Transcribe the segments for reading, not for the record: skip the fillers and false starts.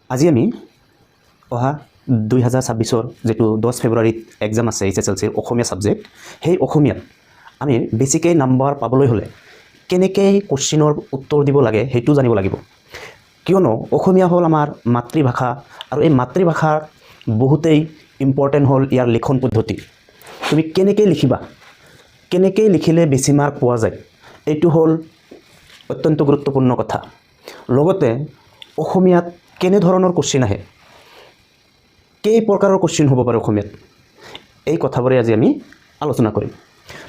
আজি আমি অহা 2026ৰ যিটো 10 ফেব্ৰুৱাৰীত এক্সাম আছে এইচএছএলচিৰ অসমীয়া ছাবজেক্ট, সেই অসমীয়াত আমি বেছিকৈ নাম্বাৰ পাবলৈ হ'লে কেনেকৈ কুৱেশ্যনৰ উত্তৰ দিব লাগে, সেইটো জানিব লাগিব। কিয়নো অসমীয়া হ'ল আমাৰ মাতৃভাষা আৰু এই মাতৃভাষাৰ বহুতেই ইম্পৰ্টেণ্ট হ'ল ইয়াৰ লিখন পদ্ধতি। তুমি কেনেকৈ লিখিবা, কেনেকৈ লিখিলে বেছি মাৰ্ক পোৱা যায়, এইটো হ'ল অত্যন্ত গুৰুত্বপূৰ্ণ কথা। লগতে অসমীয়াত কেনেধৰণৰ কুৱেশ্যন আহে, কেই প্ৰকাৰৰ কুৱেশ্যন হ'ব পাৰে অসমীয়াত, এই কথাবোৰে আজি আমি আলোচনা কৰিম।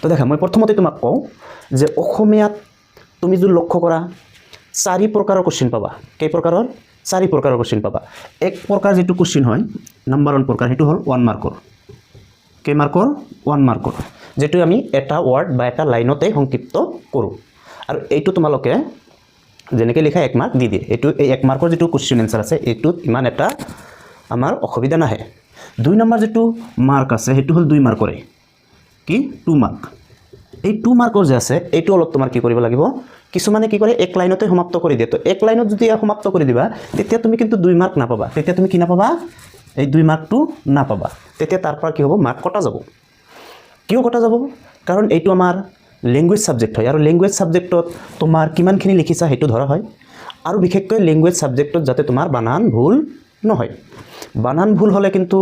তো দেখা, মই প্ৰথমতে তোমাক কওঁ যে অসমীয়াত তুমি যদি লক্ষ্য কৰা, চাৰি প্ৰকাৰৰ কুৱেশ্যন পাবা। কেই প্ৰকাৰৰ? চাৰি প্ৰকাৰৰ কুৱেশ্যন পাবা। এক প্ৰকাৰ যিটো কুৱেশ্যন হয়, নাম্বাৰ ওৱান প্ৰকাৰ, সেইটো হ'ল ওৱান মাৰ্কৰ। কেই মাৰ্কৰ? ওৱান মাৰ্কৰ, যিটো আমি এটা ৱাৰ্ড বা এটা লাইনতে সংক্ষিপ্ত কৰোঁ আৰু এইটো তোমালোকে যেনেকৈ লিখা এক মাৰ্ক দি দিয়ে। এইটো এই এক মাৰ্কৰ যিটো কুৱেশ্যন এনচাৰ আছে, এইটোত ইমান এটা আমাৰ অসুবিধা নাহে। দুই নম্বৰ যিটো মাৰ্ক আছে, সেইটো হ'ল দুই মাৰ্কৰে। কি? Two mark. এই টু মাৰ্কৰ যে আছে, এইটো অলপ তোমাৰ কি কৰিব লাগিব, কিছুমানে কি কৰে, এক লাইনতে সমাপ্ত কৰি দিয়ে। তো এক লাইনত যদি সমাপ্ত কৰি দিবা, তেতিয়া তুমি কিন্তু দুই মাৰ্ক নাপাবা। তেতিয়া তুমি কি নাপাবা? এই দুই মাৰ্কটো নাপাবা। তেতিয়া তাৰ পৰা কি হ'ব? মাৰ্ক কটা যাব। কিয় কটা যাব? কাৰণ এইটো আমাৰ লেংগুৱেজ ছাবজেক্ট হয় আৰু লেংগুৱেজ ছাবজেক্টত তোমাৰ কিমানখিনি লিখিছা, সেইটো ধৰা হয়। আৰু বিশেষকৈ লেংগুৱেজ ছাবজেক্টত যাতে তোমাৰ বানান ভুল নহয়। বানান ভুল হ'লে কিন্তু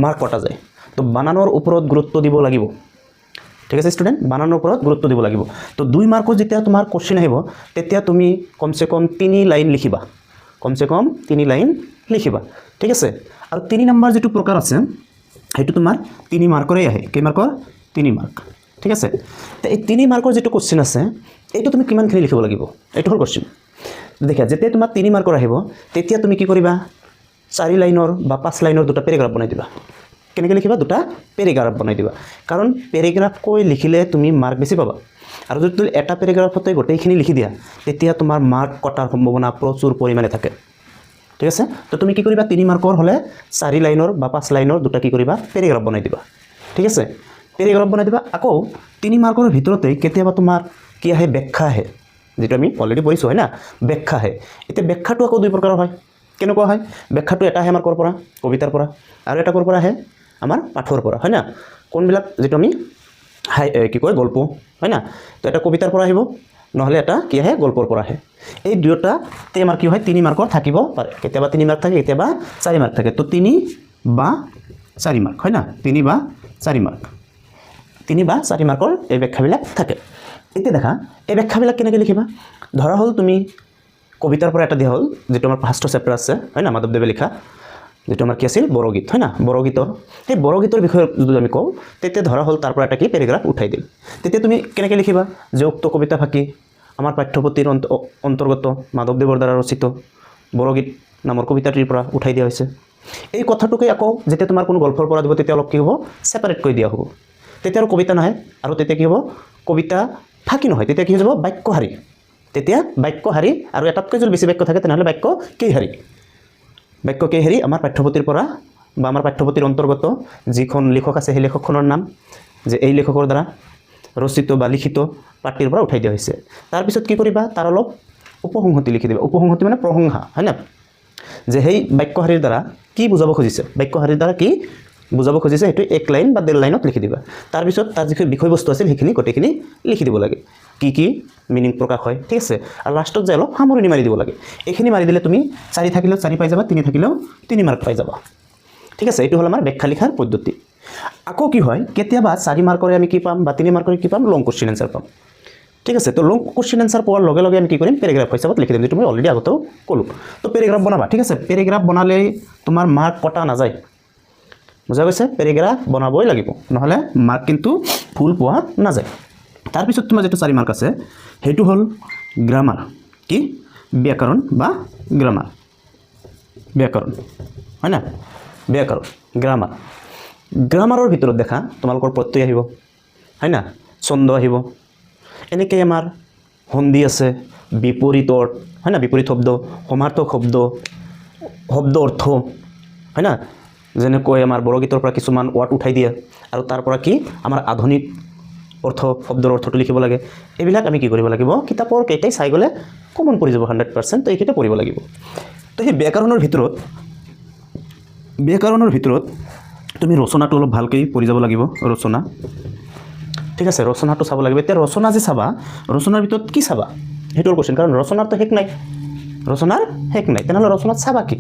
মাৰ্ক কটা যায়। তো বানানৰ ওপৰত গুৰুত্ব দিব লাগিব। ঠিক আছে ষ্টুডেণ্ট, বানানৰ ওপৰত গুৰুত্ব দিব লাগিব। তো দুই মাৰ্কৰ যেতিয়া তোমাৰ কুৱেশ্যন আহিব, তেতিয়া তুমি কমচে কম তিনি লাইন লিখিবা। কমচে কম তিনি লাইন লিখিবা, ঠিক আছে? আৰু তিনি নম্বৰ যিটো প্ৰকাৰ আছে, সেইটো তোমাৰ তিনি মাৰ্কৰেই আহে। কেই মাৰ্কৰ? তিনি মাৰ্ক, ঠিক আছে? তো এই তিনি মাৰ্কৰ যিটো কুৱেশ্যন আছে, এইটো তুমি কিমানখিনি লিখিব লাগিব, এইটো হ'ল কুৱেশ্যন। দেখা, যেতিয়া তোমাৰ তিনি মাৰ্কৰ আহিব, তেতিয়া তুমি কি কৰিবা? চাৰি লাইনৰ বা পাঁচ লাইনৰ দুটা পেৰেগ্ৰাফ বনাই দিবা। কেনেকৈ লিখিবা? দুটা পেৰেগ্ৰাফ বনাই দিবা। কাৰণ পেৰেগ্ৰাফকৈ লিখিলে তুমি মাৰ্ক বেছি পাবা আৰু যদি তুমি এটা পেৰেগ্ৰাফতে গোটেইখিনি লিখি দিয়া, তেতিয়া তোমাৰ মাৰ্ক কটাৰ সম্ভাৱনা প্ৰচুৰ পৰিমাণে থাকে, ঠিক আছে? তো তুমি কি কৰিবা? তিনি মাৰ্কৰ হ'লে চাৰি লাইনৰ বা পাঁচ লাইনৰ দুটা কি কৰিবা? পেৰেগ্ৰাফ বনাই দিবা, ঠিক আছে? পেৰেগ্ৰাফ বনাই দিবা। আকৌ তিনি মাৰ্কৰ ভিতৰতে কেতিয়াবা তোমাৰ কি আহে? ব্যাখ্যা আহে, যিটো আমি অলৰেডি পঢ়িছোঁ, হয় না? ব্যাখ্যা আহে। এতিয়া ব্যাখ্যাটো আকৌ দুই প্ৰকাৰৰ হয়। কেনেকুৱা হয় ব্যাখ্যাটো? এটা আহে আমাৰ ক'ৰ পৰা? কবিতাৰ পৰা। আৰু এটা ক'ৰ পৰা আহে? আমাৰ পাঠৰ পৰা, হয় না? কোনবিলাক? যিটো আমি হাই কি কয়, গল্প, হয় না? তো এটা কবিতাৰ পৰা আহিব, নহ'লে এটা কি আহে? গল্পৰ পৰা আহে। এই দুয়োটাতে আমাৰ কি হয়, তিনি মাৰ্কৰ থাকিব পাৰে। কেতিয়াবা তিনি মাৰ্ক থাকে, কেতিয়াবা চাৰি মাৰ্ক থাকে। তো তিনি বা চাৰি মাৰ্ক, হয় না? তিনি বা চাৰি মাৰ্ক, তিনি বা চাৰি মাৰ্কৰ এই ব্যাখ্যাবিলাক থাকে। এতিয়া দেখা, এই ব্যাখ্যাবিলাক কেনেকৈ লিখিবা? ধৰা হ'ল তুমি কবিতাৰ পৰা এটা দিয়া হ'ল, যিটো আমাৰ ফাৰ্ষ্টৰ চেপ্টাৰ আছে, হয় না? মাধৱদেৱে লিখা যিটো আমাৰ কি আছিল, বৰগীত, হয় না? বৰগীতৰ, সেই বৰগীতৰ বিষয়ে যদি আমি কওঁ, তেতিয়া ধৰা হ'ল তাৰ পৰা এটা কি পেৰেগ্ৰাফ উঠাই দিল। তেতিয়া তুমি কেনেকৈ লিখিবা যে উক্ত কবিতা ফাঁকি আমাৰ পাঠ্যপুথিৰ অন্তৰ্গত মাধৱদেৱৰ দ্বাৰা ৰচিত বৰগীত নামৰ কবিতাটিৰ পৰা উঠাই দিয়া হৈছে। এই কথাটোকে আকৌ যেতিয়া তোমাৰ কোনো গল্পৰ পৰা দিব, তেতিয়া অলপ কি হ'ব? ছেপাৰেট কৰি দিয়া হ'ব। তেতিয়া আৰু কবিতা নাহে আৰু তেতিয়া কি হ'ব? কবিতা ফাঁকি নহয়, তেতিয়া কি হৈ যাব? বাক্যশাৰী। তেতিয়া বাক্যশাৰী আৰু এটাতকৈ যদি বেছি বাক্য থাকে, তেনেহ'লে বাক্য কেইশাৰী। বাক্য কেইশাৰী আমাৰ পাঠ্যপুথিৰ পৰা বা আমাৰ পাঠ্যপুথিৰ অন্তৰ্গত যিখন লেখক আছে, সেই লেখকখনৰ নাম, যে এই লেখকৰ দ্বাৰা ৰচিত বা লিখিত পাঠটিৰ পৰা উঠাই দিয়া হৈছে। তাৰপিছত কি কৰিবা? তাৰ অলপ উপসংহতি লিখি দিবা। উপসংহতি মানে প্ৰশংসা, হয় না? যে সেই বাক্যশাৰীৰ দ্বাৰা কি বুজাব খুজিছে, বাক্যশাৰীৰ দ্বাৰা কি বুজাব খুজিছে, সেইটো এক লাইন বা ডেৰ লাইনত লিখি দিবা। তাৰপিছত তাৰ যিখিনি বিষয়বস্তু আছিল, সেইখিনি গোটেইখিনি লিখি দিব লাগে, কি কি মিনিং প্ৰকাশ হয়, ঠিক আছে? আৰু লাষ্টত যে অলপ সামৰণি মাৰি দিব লাগে। এইখিনি মাৰি দিলে তুমি চাৰি থাকিলেও চাৰি পাই যাবা, তিনি থাকিলেও তিনি মাৰ্ক পাই যাবা, ঠিক আছে? এইটো হ'ল আমাৰ ব্যাখ্যা লিখাৰ পদ্ধতি। আকৌ কি হয়, কেতিয়াবা চাৰি মাৰ্কৰে আমি কি পাম বা তিনি মাৰ্কৰে কি পাম? লং কুৱেশ্যন এনচাৰ পাম, ঠিক আছে? তো লং কুৱেশ্যন এনচাৰ পোৱাৰ লগে লগে আমি কি কৰিম? পেৰেগ্ৰাফ হিচাপত লিখি দিম, যিটো মই অলৰেডি আগতেও ক'লোঁ। তো পেৰেগ্ৰাফ বনাবা, ঠিক আছে? পেৰেগ্ৰাফ বনালেই তোমাৰ মাৰ্ক কটা নাযায়। বুজা গৈছে? পেৰেগ্ৰাফ বনাবই লাগিব, নহ'লে মাৰ্ক কিন্তু ফুল পোৱা নাযায়। তাৰপিছত তোমাৰ যিটো চাৰি মাৰ্ক আছে, সেইটো হ'ল গ্ৰামাৰ। কি? ব্যাকৰণ বা গ্ৰামাৰ। ব্যাকৰণ, হয় না? ব্যাকৰণ, গ্ৰামাৰ। গ্ৰামাৰৰ ভিতৰত দেখা, তোমালোকৰ প্ৰত্যয় আহিব, হয় না? ছন্দ আহিব, এনেকৈ আমাৰ সন্ধি আছে, বিপৰীত অৰ্থ, হয় না? বিপৰীত শব্দ, সমাৰ্থক শব্দ, শব্দ অৰ্থ, হয় না? যেনেকৈ আমাৰ বৰগীতৰ পৰা কিছুমান ৱাৰ্ড উঠাই দিয়ে আৰু তাৰ পৰা কি আমাৰ আধুনিক অৰ্থ, শব্দৰ অৰ্থটো লিখিব লাগে। এইবিলাক আমি কি কৰিব লাগিব? কিতাপৰ কেইটাই চাই গ'লে কমন পৰি যাব 100%। তো এইকেইটা পঢ়িব লাগিব। তো সেই ব্যাকৰণৰ ভিতৰত তুমি ৰচনাটো অলপ ভালকৈ পঢ়ি যাব লাগিব, ৰচনা, ঠিক আছে? ৰচনাটো চাব লাগিব। এতিয়া ৰচনা যে চাবা, ৰচনাৰ ভিতৰত কি চাবা, সেইটো কুৱেশ্যন। কাৰণ ৰচনাৰতো শেষ নাই, ৰচনাৰ শেষ নাই। তেনেহ'লে ৰচনাত চাবা কি?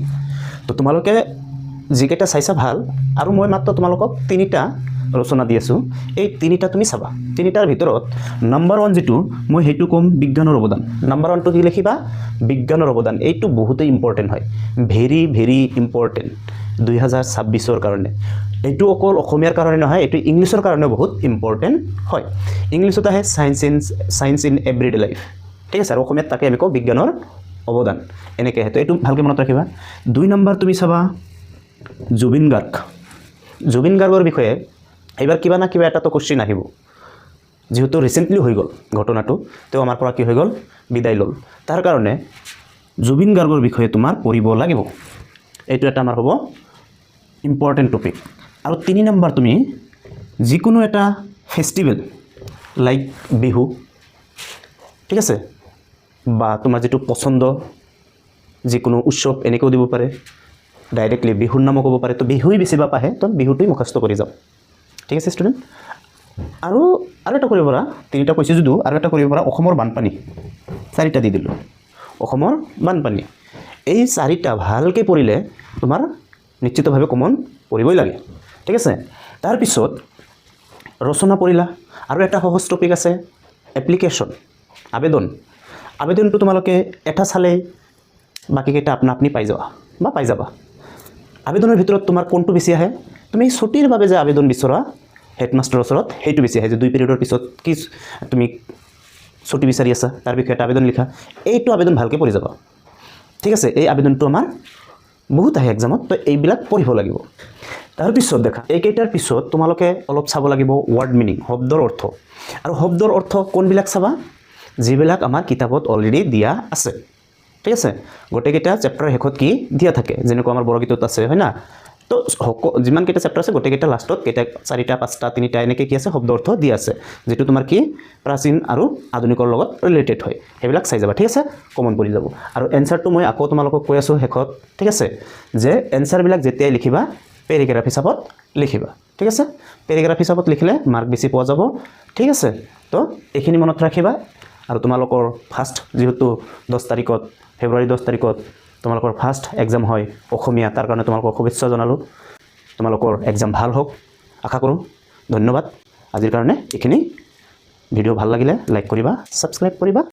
তো তোমালোকে যিকেইটা চাইছা ভাল আৰু মই মাত্ৰ তোমালোকক তিনিটা ৰচনা দি আছোঁ। এই তিনিটা তুমি চাবা। তিনিটাৰ ভিতৰত নাম্বাৰ ওৱান যিটো মই সেইটো ক'ম, বিজ্ঞানৰ অৱদান। নাম্বাৰ ওৱানটো কি লিখিবা? বিজ্ঞানৰ অৱদান। এইটো বহুতেই ইম্পৰ্টেণ্ট হয়, ভেৰি ভেৰি ইম্পৰ্টেণ্ট 2026ৰ কাৰণে। এইটো অকল অসমীয়াৰ কাৰণে নহয়, এইটো ইংলিছৰ কাৰণেও বহুত ইম্পৰ্টেণ্ট হয়। ইংলিছত আহে science in everyday life, ঠিক আছে? আৰু অসমীয়াত তাকে আমি কওঁ বিজ্ঞানৰ অৱদান, এনেকৈ আহে। তো এইটো ভালকৈ মনত ৰাখিবা। 2 নম্বৰ তুমি চাবা জুবিন গাৰ্গ। জুবিন গাৰ্গৰ বিষয়ে এইবাৰ কিবা না কিবা এটাতো কুৱেশ্যন আহিব, যিহেতু ৰিচেণ্টলি হৈ গ'ল ঘটনাটো, তেওঁ আমাৰ পৰা কি হৈ গ'ল, বিদায় ল'ল। তাৰ কাৰণে জুবিন গাৰ্গৰ বিষয়ে তোমাৰ পঢ়িব লাগিব। এইটো এটা আমাৰ হ'ব ইম্পৰ্টেণ্ট টপিক। আৰু 3 নম্বৰ তুমি যিকোনো এটা ফেষ্টিভেল, লাইক বিহু, ঠিক আছে, বা তোমাৰ যিটো পচন্দ যিকোনো উৎসৱ, এনেকৈও দিব পাৰে, ডাইৰেক্টলি বিহুৰ নামো ক'ব পাৰে। তো বিহুৱেই বেছিভাগ আহে, তো বিহুটোৱেই মুখস্থ কৰি যাওঁ, ঠিক আছে ষ্টুডেণ্ট? আৰু আৰু এটা কৰিব পাৰা, তিনিটা কৈছোঁ যদিও আৰু এটা কৰিব পাৰা, অসমৰ বানপানী। চাৰিটা দি দিলোঁ, অসমৰ বানপানী। এই চাৰিটা ভালকৈ পঢ়িলে তোমাৰ নিশ্চিতভাৱে কমন পঢ়িবই লাগে, ঠিক আছে? তাৰপিছত ৰচনা পঢ়িলা, আৰু এটা সহজ টপিক আছে, এপ্লিকেশ্যন, আবেদন। আবেদনটো তোমালোকে এটা চালেই বাকীকেইটা আপোনা আপুনি পাই যোৱা বা পাই যাবা। আবেদনৰ ভিতৰত তোমাৰ কোনটো বেছি আহে? তুমি ছুটীৰ বাবে যে আবেদন বিচৰা হেডমাষ্টাৰৰ ওচৰত, সেইটো বেছি আহে, যে 2 পিৰিয়ডৰ পিছত কি তুমি ছুটী বিচাৰি আছা, তাৰ বিষয়ে এটা আবেদন লিখা। এইটো আবেদন ভালকৈ পঢ়ি যাবা, ঠিক আছে? এই আবেদনটো আমাৰ বহুত আহে এক্সামত। তো এইবিলাক পঢ়িব লাগিব। তাৰপিছত দেখা, এইকেইটাৰ পিছত তোমালোকে অলপ চাব লাগিব ৱাৰ্ড মিনিং, শব্দৰ অৰ্থ। আৰু শব্দৰ অৰ্থ কোনবিলাক চাবা? যিবিলাক আমাৰ কিতাপত অলৰেডি দিয়া আছে, ঠিক আছে? গোটেইকেইটা চেপ্টাৰৰ শেষত কি দিয়া থাকে, যেনেকুৱা আমাৰ বৰগীতত আছে, হয় না? তো যিমানকেইটা চেপ্টাৰ আছে, গোটেইকেইটা লাষ্টত কেইটা, চাৰিটা, পাঁচটা, তিনিটা, এনেকৈ কি আছে, শব্দ অৰ্থ দিয়া আছে, যিটো তোমাৰ কি প্ৰাচীন আৰু আধুনিকৰ লগত ৰিলেটেড হয়, সেইবিলাক চাই যাবা, ঠিক আছে? কমন পৰি যাব। আৰু এনচাৰটো মই আকৌ তোমালোকক কৈ আছোঁ শেষত, ঠিক আছে, যে এনচাৰবিলাক যেতিয়াই লিখিবা, পেৰিগ্ৰাফ হিচাপত লিখিবা, ঠিক আছে? পেৰিগ্ৰাফ হিচাপত লিখিলে মাৰ্ক বেছি পোৱা যাব, ঠিক আছে? তো এইখিনি মনত ৰাখিবা। আৰু তোমালোকৰ ফাৰ্ষ্ট যিহেতু 10 তাৰিখত, ফেব্ৰুৱাৰী 10 তাৰিখত তোমালোকৰ ফাৰ্ষ্ট এক্সাম হয় অসমীয়া, তাৰ কাৰণে তোমালোকক শুভেচ্ছা জনালোঁ। তোমালোকৰ এক্সাম ভাল হওক আশা কৰোঁ। ধন্যবাদ। আজিৰ কাৰণে এইখিনি। ভিডিঅ' ভাল লাগিলে লাইক কৰিবা, ছাবস্ক্ৰাইব কৰিবা।